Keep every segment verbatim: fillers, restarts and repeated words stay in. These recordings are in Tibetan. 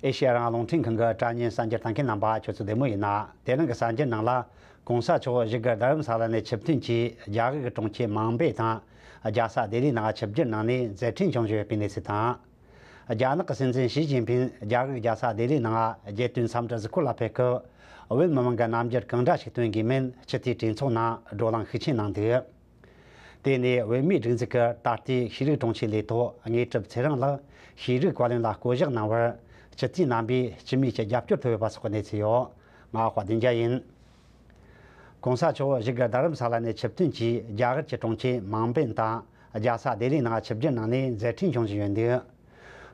ཨེ་ཤེ་ཡ་རང་དབང་རླུང་འཕྲིན་ཁང་གི་དྲ་བརྙན་གསར་འགྱུར་ལྟ་མཁན་རྣམ་པ་ཁྱོད་ཚོ་བདེ་མོ་ཡིན་ན། དེ་རིང་གི་གསར་འགྱུར་ནང་ལ། གོང་ས་མཆོག་བཞུགས་སྒར་རྡ་རམ་ས་ལ་ནས་ཆིབས་ཐོན་གྱིས་རྒྱ་གར་གྱི་གྲོང་ཁྱེར་མུམ་བེ་དང་རྒྱལ་ས་ལྡི་ལིའི་ནང་ཆིབས་བསྒྱུར་གནང་ནས་མཛད་འཕྲིན་འཁྱོངས་བཞིན་ཡོད་པའི་གནས་ཚུལ་དང་། རྒྱ་ནག་གི་སྲིད་འཛིན་ཞི་ཅིན་ཕིང་རྒྱ་གར་རྒྱལ་ས་ལྡི་ལིའི་ནང་རྒྱལ་དོན་འཚམས་འདྲི་གཟིགས་སྐོར་ལ་ཕེབས་སྐབས། བོད་མི་མང་གི་རྣམ་འགྱུར་གང་འདྲ་ཞིག་སྟོན་དགོས་མིན་སྤྱི་འཐུས་གྲོས་ཚོགས་ནང་བགྲོ་གླེང་ཤུགས་ཆེན་གནང་འདུག་དེ་ནས་བོད་མིའི་སྒྲིག་འཛུགས་ཀྱི་ད་ལྟའི་ཤེས་རིག་དྲུང་ཆེ་ལས་ཐོག་དངོས་གྲུབ་ཚེ་རིང་ལགས་ཤེས་རིག་བཀའ་བློན་ལ་བསྐོ་གཞག་གནང་བར་སྤྱི་འཐུས་རྣམ་པས་སྤྱི་མོས་ཀྱི་རྒྱབ་སྐྱོར་ཐོབ་ཡོད་པ་སོགས་ཀྱི་གནས་ཚུལ་ཡོད། ང་དཔལ་ལྡན་རྒྱལ་ཡིན། གོང་ས་མཆོག་བཞུགས་སྒར་རྡ་རམ་ས་ལ་ནས་ཆིབས་ཐོན་གྱིས་རྒྱ་གར་གྱི་གྲོང་ཁྱེར་མུམ་བེ་དང་རྒྱལ་ས་ལྡི་ལིའི་ནང་ཆིབས་བསྒྱུར་གནང་ནས་མཛད་འཕྲིན་འཁྱོངས་བཞིན་ཡོད་འདུག་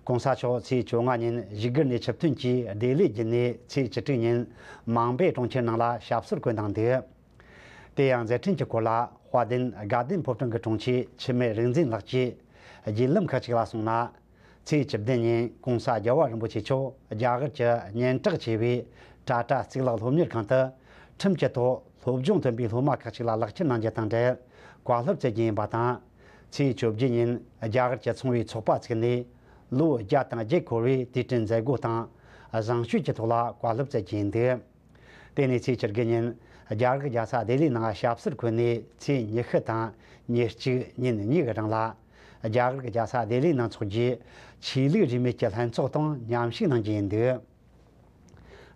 གོང་ས་མཆོག་ཚེས་བཅོ་ལྔ་ཉིན་བཞུགས་སྒར་ནས་ཆིབས་ཐོན་གྱིས་ལྡི་ལི་བརྒྱུད་ནས་ཚེས་བཅུ་དྲུག་ཉིན་མུམ་བེ་གྲོང་ཁྱེར་ནང་ལ་ཞབས་སོར་བཀོད་གནང་འདུག་དེ་ཡང་མཛད་འཕྲིན་གྱི་སྐོར་ལ་དཔལ་ལྡན་དགའ་ལྡན་ཕོ་བྲང་གི་དྲུང་ཆེ་འཆི་མེད་རིག་འཛིན་ལགས་ཀྱིས་བརྒྱུད་ལམ་ཁག་ཅིག་ལ་གསུངས་ན། ཚེས་བཅུ་བདུན་ཉིན་གོང་ས་རྒྱལ་བ་རིན་པོ་ཆེ་མཆོག་རྒྱ་གར་གྱི་སྙན་གྲགས་ཆེ་བའི་ཊ་ཊ་གཙུག་ལག་སློབ་གཉེར་ཁང་དུ་ཁྲིམས་ཀྱི་ཐོག་སློབ་སྦྱོང་ཐོན་པའི་སློབ་མ་ཁག་ཅིག་ལ་ལག་ཁྱེར་གནང་རྒྱུ་དང་འབྲེལ་བཀའ་སློབ་སྩལ་རྒྱུ་ཡིན་པ་དང་། ཚེས་བཅོ་བརྒྱད་ཉིན་རྒྱ་གར་གྱི་ཚོང་པའི་ཚོགས་པ་བཙུགས་ནས་ལོ་བརྒྱ་དང་བརྒྱད་འཁོར་བའི་དུས་དྲན་མཛད་སྒོ་དང་བཟང་སྤྱོད་ཀྱི་ཐོག་ལ་བཀའ་སློབ་སྩལ་རྒྱུ་ཡིན་འདུག་དེ་ནས་ཚེས་བཅུ་དགུ་ཉིན་རྒྱ་གར་རྒྱལ་ས་ལྡི་ལིའི་ནང་ཞབས་སོར་འཁོད་ནས་ཚེས་ཉི་ཤུ་དང་ཉེར་གཅིག་ཉིན་གཉིས་ཀྱི་རིང་ལ་རྒྱ་གར་རྒྱལ་ས་ལྡི་ལིའི་ནང་འཚོགས་རྒྱུའི་ཆོས་ལུགས་རིས་མེད་ཀྱི་ལྷན་ཚོགས་དང་མཉམ་ཞུགས་གནང་རྒྱུ་ཡིན་འདུག་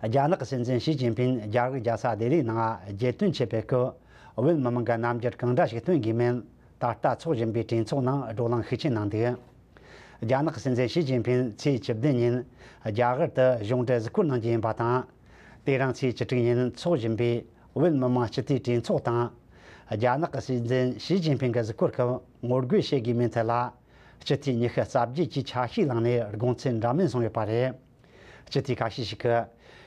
རྒྱ་ནག་གི་སྲིད་འཛིན་ཞི་ཅིན་ཕིང་རྒྱ་གར་རྒྱལ་ས་ལྡི་ལིའི་ནང་རྒྱལ་དོན་ཆེད་ཕེབས་སྐབས་བོད་མི་མང་གི་རྣམ་འགྱུར་གང་འདྲ་ཞིག་སྟོན་དགོས་མིན་ད་ལྟ་འཚོགས་བཞིན་པའི་གྲོས་ཚོགས་ནང་བགྲོ་གླེང་ཤུགས་ཆེན་གནང་འདུག་རྒྱ་ནག་གི་སྲིད་འཛིན་ཞི་ཅིན་ཕིང་ཚེས་བཅུ་བདུན་ཉིན་རྒྱ་གར་དུ་གཞུང་འབྲེལ་གཟིགས་སྐོར་གནང་རྒྱུ་ཡིན་པ་དང་། དེ་རིང་ཚེས་བཅུ་དྲུག་ཉིན་འཚོགས་བཞིན་པའི་བོད་མི་མང་སྤྱི་འཐུས་གྲོས་ཚོགས་དང་། རྒྱ་ནག་གི་སྲིད་འཛིན་ཞི་ཅིན་ཕིང་གི་གཟིགས་སྐོར་སྐབས་ངོ་རྒོལ་བྱེད་དགོས་མིན་ཐད་ལ། སྤྱི་འཐུས་ཉི་ཤུ་རྩ་བརྒྱད་ཀྱིས་ཆ་ཤས་བླངས་ནས་དགོངས་ཚུལ་འདྲ་མིན་གསུངས་ཡོད་པ་རེད། སྤྱི་འཐུས་ཁ་ཤས་ཤིག་གིས།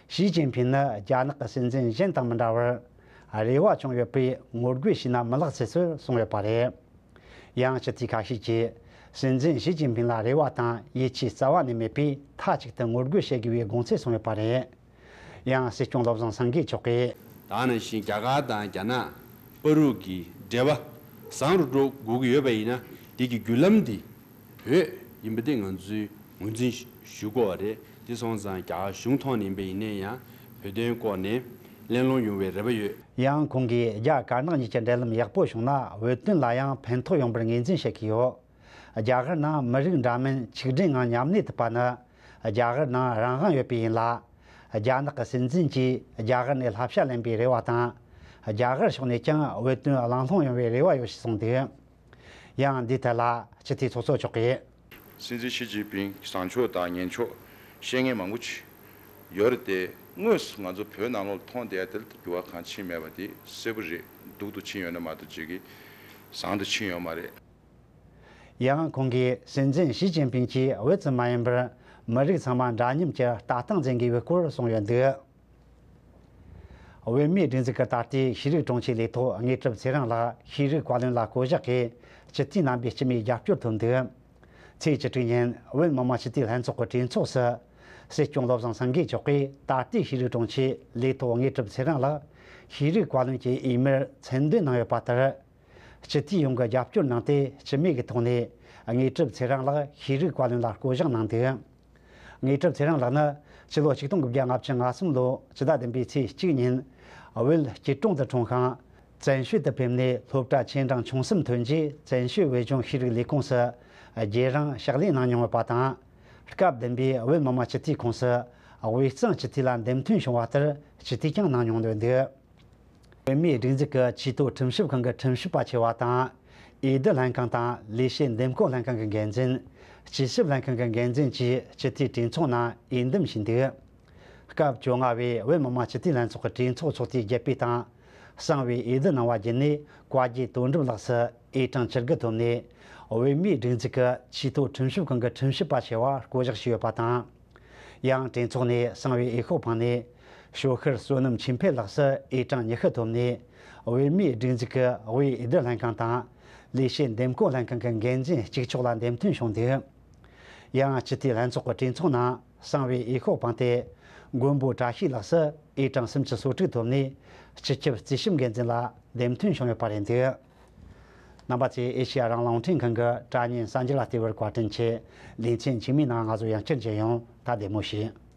ཞི་ཅིན་ཕིང་ནི་རྒྱ་ནག་གི་སྲིད་འཛིན་གཞན་དང་མི་འདྲ་བར། རེ་བ་བཅངས་ཡོད་པས་ངོ་རྒོལ་བྱས་ན་མི་ལེགས་ཚུལ་སོགས་གསུངས་ཡོད་པ་རེད། ཡང་སྤྱི་འཐུས་ཁ་ཤས་ཀྱིས། སྲིད་འཛིན་ཞི་ཅིན་ཕིང་ལ་རེ་བ་དང་ཡིད་ཆེས་རྩ་བ་ནས་མེད་པས་མཐའ་གཅིག་ཏུ་ངོ་རྒོལ་བྱེད་དགོས་པའི་དགོངས་ཚུལ་གསུངས་ཡོད་པ་རེད། ཡང་སྲིད་སྐྱོང་བློ་བཟང་སེང་གེ་མཆོག་གིས། ད་ནང་བཞིན་རྒྱ་གར་དང་རྒྱ་ནག་བར་དུ་གི་འབྲེལ་བ་བཟང་རུ་འགྲོ་དགོས་ཀྱི་ཡོད་པ་ཡིན་ན། དེ་གི་བརྒྱུད་ལམ་དེ་བོད་ཡིན་པ་དེ་ང་ཚོས་ངོས་འཛིན་ཞུ་དགོས་པ་རེད། དེ་སོང་ཙང་རྒྱ་གར་གཞུང་ཐོག་ནས་ཡིན་པ་ཡིན་ན་ཡང་བོད་དོན་སྐོར་ནས་གླེང་སློང་ཡོང་བའི་རེ་བ་ཡོད། ཡང་ཁོང་གིས་རྒྱ་དཀར་ནག་གཉིས་ཀྱི་འབྲེལ་ལམ་ཡག་པོ་བྱུང་ན་བོད་དོན་ལ་ཡང་ཕན་ཐོགས་ཡོང་བར་ངོས་འཛིན་བྱེད་ཀྱི་ཡོད། རྒྱ་གར་ནང་མི་རིགས་འདྲ་མིན་ཆིག་སྒྲིལ་ངང་མཉམ་གནས་ཐུབ་པ་ནི། རྒྱ་གར་ནང་རང་དབང་ཡོད་པས་ཡིན་ལ། རྒྱ་ནག་གི་སྲིད་འཛིན་གྱིས་རྒྱ་གར་ནས་བསླབ་བྱ་ལེན་པའི་རེ་བ་དང་། རྒྱ་གར་ཕྱོགས་ནས་ཀྱང་བོད་དོན་གླེང་སློང་ཡོང་བའི་རེ་བ་ཡོད་ཞེས་གསུངས་འདུག་ཡང་འདིའི་ཐད་ལ་སྤྱི་འཐུས་ཚོགས་གཙོ་མཆོག་གིས། སྲིད་འཛིན་ཞི་ཅིན་ཕིང་བཟང་ཕྱོགས་དང་ངན་ཕྱོགས་བཤད་མཁན་མང་པོ་ཅིག་ཡོད་རེད་དེ། དངོས་སུ་ང་ཚོ་བོད་ནང་ལོགས་མཐོང་བསྡད་ཡ་དེ་ལ་འགྱུར་བ་གང་ཕྱིན་མེད་པ་དེ་གསལ་པོ་རེད། སྡུག་ཏུ་ཕྱིན་ཡོད་ན་མ་གཏོགས་ཅིག་གི་བཟང་དུ་ཕྱིན་ཡོད་མ་རེད། ཡང་ཁོང་གིས་སྲིད་འཛིན་ཞི་ཅིན་ཕིང་གིས་བོད་ཙམ་མ་ཡིན་པར་མི་རིགས་ཚང་མ་འདྲ་མཉམ་གྱི་ལྟ་སྟངས་འཛིན་དགོས་པའི་སྐོར་གསུངས་ཡོད་འདུག་བོད་མིའི་སྒྲིག་འཛུགས་ཀྱི་ད་ལྟའི་ཤེས་རིག་དྲུང་ཆེ་ལས་ཐོག་དངོས་གྲུབ་ཚེ་རིང་ལགས་ཤེས་རིག་བཀའ་བློན་ལ་བསྐོ་གཞག་གིས་སྤྱི་འཐུས་རྣམ་པའི་སྤྱི་མོས་རྒྱབ་སྐྱོར་ཐོབ་འདུག་ཚེས་བཅུ་དྲུག་ཉིན་བོད་མི་མང་སྤྱི་འཐུས་ལྷན་ཚོགས་ཀྱི་གྲོས་ཚོགས་སུ། སྲིད་སྐྱོང་བློ་བཟང་སེང་གེ་མཆོག་གིས་ད་ལྟའི་ཤེས་རིག་དྲུང་ཆེ་ལས་ཐོག་དངོས་གྲུབ་ཚེ་རིང་ལགས་ཤེས་རིག་བཀའ་བློན་གྱི་འོས་མིར་མཚན་འདོན་གནང་ཡོད་པ་ལྟར། སྤྱི་འཐུས་ཡོངས་ཀྱིས་རྒྱབ་སྐྱོར་གནང་སྟེ་སྤྱི་མོས་ཀྱི་ཐོག་ནས་དངོས་གྲུབ་ཚེ་རིང་ལགས་ཤེས་རིག་བཀའ་བློན་ལ་བསྐོ་གཞག་གནང་འདུག་དངོས་གྲུབ་ཚེ་རིང་ལགས་ནི་ཕྱི་ལོ་ཆིག་སྟོང་དགུ་བརྒྱ་ལྔ་བཅུ་ང་གསུམ་ལོ་ཕྱི་ཟླ་བདུན་པའི་ཚེས་གཅིག་ཉིན་བོད་སྐྱིད་གྲོང་དུ་འཁྲུངས་ཤིང་། བཙན་བྱོལ་དུ་ཕེབས་ནས་སློབ་གྲྭ་ཆེ་འབྲིང་ཆུང་གསུམ་ཐོན་རྗེས་བཙན་བྱོལ་བོད་ལྗོངས་ཤེས་རིག་ལས་ཁུངས་སུ་རྗེས་རིང་ཕྱག་ལས་གནང་མྱོང་ཡོད་པ་དང་། སྐབས་བདུན་པའི་བོད་མི་མང་སྤྱི་འཐུས་ཁོངས་སུ་དབུས་གཙང་སྤྱི་འཐུས་ལ་འདེམས་ཐོན་བྱུང་བ་ལྟར་སྤྱི་འཐུས་ཀྱང་གནང་མྱོང་འདུག་བོད་མིའི་སྒྲིག་འཛུགས་ཀྱི་ཆེས་མཐོའི་ཁྲིམས་ཞིབ་ཁང་གི་ཁྲིམས་ཞིབ་པ་ཆེ་བ་དང་། འོས་བསྡུ་ལྷན་ཁང་དང་ལས་བྱེད་འདེམས་བསྐོ་ལྷན་ཁང་གི་འགན་འཛིན། སྤྱི་ཞིབ་ལྷན་ཁང་གི་འགན་འཛིན་བཅས་སྤྱི་འཐུས་གྲོས་ཚོགས་ནང་འོས་འདེམས་བྱས་འདུག་སྐབས་བཅོ་ལྔ་པའི་བོད་མི་མང་སྤྱི་འཐུས་ལྷན་ཚོགས་ཀྱི་གྲོས་ཚོགས་ཚོགས་དུས་བརྒྱད་པའི་དང་། གསང་བའི་འོས་བསྡུ་གནང་བ་བརྒྱུད་ནས་བཀའ་བརྒྱུད་དོན་གྲུབ་ལགས་སུ་འོས་གྲངས་བཅུ་དགུ་ཐོབ་ནས། བོད་མིའི་སྒྲིག་འཛུགས་ཀྱི་ཆེས་མཐོའི་ཁྲིམས་ཞིབ་ཁང་གི་ཁྲིམས་ཞིབ་པ་ཆེ་བར་བསྐོ་གཞག་བྱས་ཡོད་པ་དང་། ཡང་གྲོས་ཚོགས་ནས་གསང་བའི་འོས་ཤོག་འཕངས་ནས། ཞོ་ཤར་བསོད་ནམས་ཆོས་འཕེལ་ལགས་སུ་འོས་གྲངས་ཉི་ཤུ་ཐོབ་ནས། བོད་མིའི་སྒྲིག་འཛུགས་ཀྱི་དབུས་འོས་བསྡུ་ལྷན་ཁང་དང་། ལས་བྱེད་འདེམས་བསྐོ་ལྷན་ཁང་གི་འགན་འཛིན་གཅིག་ལྕོགས་ལ་འདེམས་ཐོན་བྱུང་འདུག་ཡང་སྤྱི་འཐུས་ལྷན་ཚོགས་ཀྱི་གྲོས་ཚོགས་ནང་གསང་བའི་འོས་ཤོག་འཕངས་ཏེ། མགོན་པོ་བཀྲ་ཤིས་ལགས་སུ་འོས་གྲངས་སུམ་ཅུ་སོ་དྲུག་ཐོབ་ནས། སྤྱི་ཁྱབ་རྩིས་ཞིབ་འགན་འཛིན་ལ་འདེམས་ཐོན་བྱུང་ཡོད་པ་རེད་འདུག་རྣམ་པ་ཚོས་ཨེ་ཤེ་ཡ་རང་དབང་རླུང་འཕྲིན་ཁང་གི་དྲ་བརྙན་གསར་འགྱུར་ལ་བལྟས་པར་བཀའ་དྲིན་ཆེ། ལེ་ཚན་རྗེས་མའི་ནང་ང་ཚོ་ཡང་བསྐྱར་མཇལ་ཡོང་། ད་བདེ་མོ་བྱོས།